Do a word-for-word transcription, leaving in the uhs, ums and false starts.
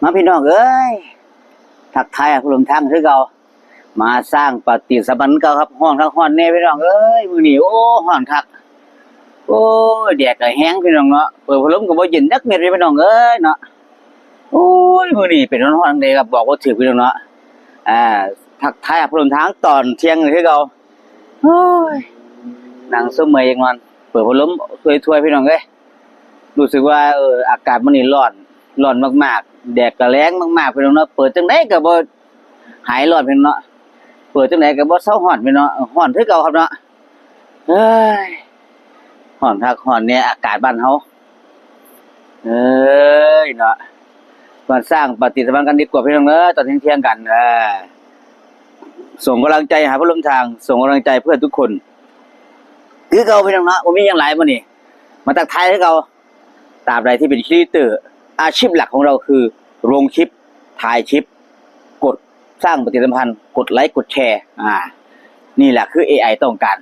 มาพี่น้องเอ้ย ทักทายผู้ร่วมทางคือเก่า มาสร้างปฏิสัมพันธ์เก่าครับ ฮ้อนคักฮ้อนแน่พี่น้องเอ้ย มื้อนี้ โอ้ ฮ้อนคัก โอ้ย แดดก็แฮงพี่น้องเนาะ เปิดพัดลมก็บ่เย็นจักเม็ดเลยพี่น้องเอ้ยเนาะ โอ้ย มื้อนี้เป็นฮ้อนๆเลยครับ บอกบ่ถูกพี่น้องเนาะ อ่า ทักทายผู้ร่วมทางตอนเที่ยงคือเก่า โอ้ย นั่งเซาเมื่อยจักหน่อย เปิดพัดลมถ้วยๆพี่น้องเอ้ย รู้สึกว่า เออ อากาศมื้อนี้ร้อน ร้อนมากๆ แดดก็แรงมากๆพี่น้องเนาะ เปิดจั่งใดก็บ่หายร้อนพี่น้องเนาะ เปิดจั่งใดก็บ่เซาฮ้อนพี่น้อง ฮ้อนคือเก่าครับเนาะ เฮ้ย ฮ้อนคักฮ้อนแน่อากาศบ้านเฮา เอ้ยเนาะ มาสร้างปฏิสัมพันธ์กันดีกว่าพี่น้องเอ้ย ตอนเที่ยงๆกัน เออ ส่งกำลังใจหาเพื่อนร่วมทาง ส่งกำลังใจเพื่อนทุกคน คือเก่าพี่น้องเนาะ บ่มีหยังหลายมื้อนี้ มาทักทายคือเก่า ตราบใดที่เป็นครีเอเตอร์ อาชีพหลักของเราคือลงคลิป ถ่ายคลิป กดสร้างปฏิสัมพันธ์ กดไลค์ กดแชร์ อ่า นี่แหละคือ เอไอ ต้องการ